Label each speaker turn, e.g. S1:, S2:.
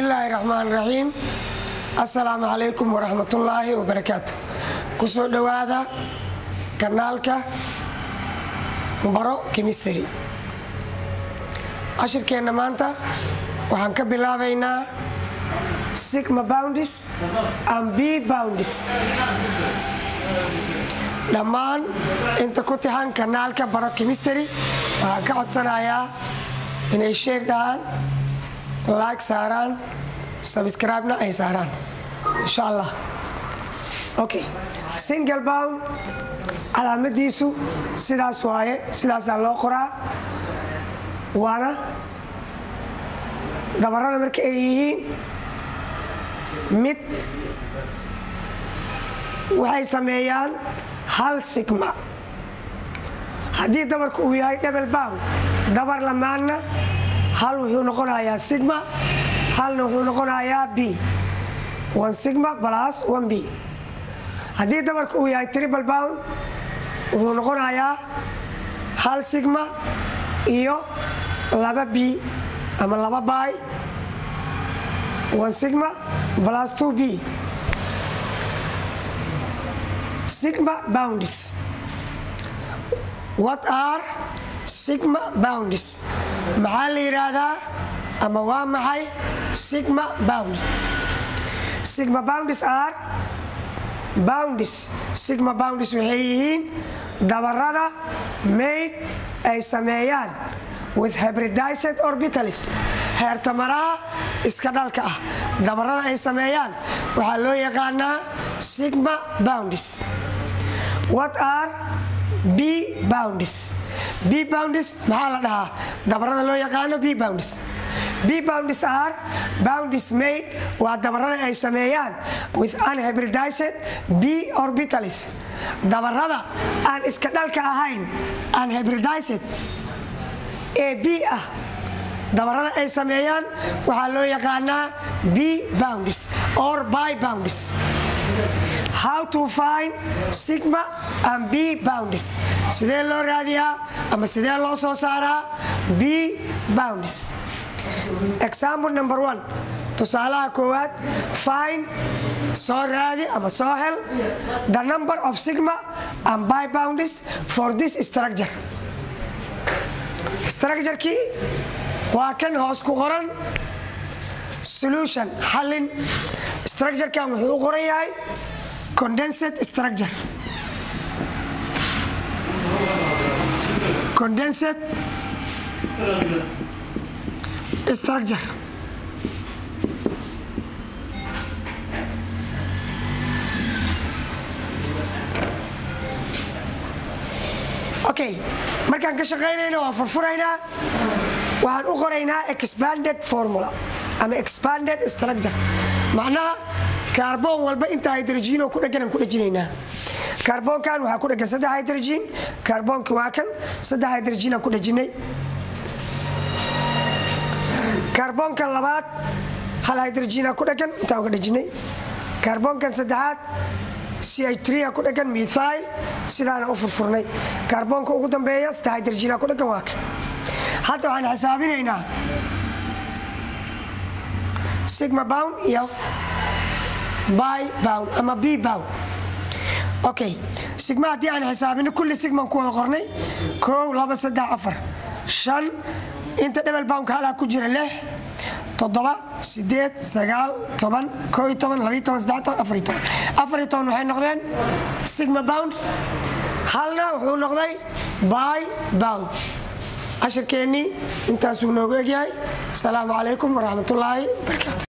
S1: Bismillaahi raxmaan raxiim. Assalaamu calaykum waraxmatullaahi wabarakaatu. Kusoo dhowaada kanaalka Baro Chemistry. Cashirkeenna maanta waxaan ka bilaabaynaa sigma bonds and pi bonds. Dhammaan inta ku tixan kanaalka Baro Chemistry waxaan ka codsanayaa inay share dhahaan, like saaraan, subscribe-na ay saaraan, insha Allah. Okay, single bond calaamadiisu sidaas waaye, sidaasaa loo qoraa, waana dabarada marka ay yihiin mid waxay sameeyaan hal sigma. Haddii dabarku uu yahay double bond, dabar lamaanna, hal wuxuu noqonayaa sigma, halna wuxuu noqonayaa pi, one sigma plus one pi. Haddii dabarku uu yahay triple bond, wuxuu noqonayaa hal sigma iyo laba pi ama laba pi, one sigma plus two pi. Sigma bonds. What are sigma bonds? Maxaa la yidhaahdaa ama waa maxay sigma bond? Sigma bonds are bonds. Sigma bonds waxay yihiin dabarada made, ay sameeyaan, with hybridized orbitals, heertamaraha iska dhalka ah. Dabarada ay sameeyaan waxaa loo yaqaanaa sigma bonds. What are pi bonds? Pi bonds maxaa la dhahaa? Dabarada loo yaqaano pi bonds. Pi bonds are bonds made, waa dabarada ay sameeyaan, with unhybridized p orbitals, dabarada aan iska dhalka ahayn, unhybridized ee p ah. Dabarada ay sameeyaan waxaa loo yaqaanaa pi bonds or pi bonds. How to find sigma and pi bonds? Sidee loo raadiyaa ama sidee loo soo saaraa pi bonds? Example number one, tusaalaha koowaad: find, soo raadi ama soo hel, the number of sigma and pi bonds for this structure. Structure-kii waa kan hoos ku qoran. Solution, xallin. Structure-kan wuxuu u qoran yahay condensed structure. Condensed structure. Okay, markaan ka shaqaynayno waan furfuraynaa, waxaan u qoraynaa expanded formula ama expanded structure. Macnaha kaarboon walba inta hydrogen oo ku dhegan aan ku dhejinaynaa. Kaarboonkan waxaa ku dhegan saddex hydrogen. Kaarboonki waa kan, saddex hydrogen aan ku dhejinay. Kaarboonkan labaad hal hydrogen ku dhegan, intaan uga dhejinay. Kaarboonkan saddexaad CH3 ku dhegan, methyl, sidaana u furfurnay. Kaarboonka ugu dambeeya saddex hydrogen ku dhegan, waa kan. Hadda waxaan xisaabinaynaa sigma bond iyo pi bond ama pi bond. Okay, sigma haddii aan xisaabino, kulli sigman ku wada qornay: kow, laba, saddex, afar, shan. Inta double bondka halaa ku jira: lix, toddoba, sideed, sagaal, 10, 11, 12, 13, 14. 14 waxay noqdeen sigma bond, halna wuxuu noqday pi bond. Cashirkeennii intaasuu noogu egyahay. Asalaamu calaykum waraxmatullaahi barakaatu.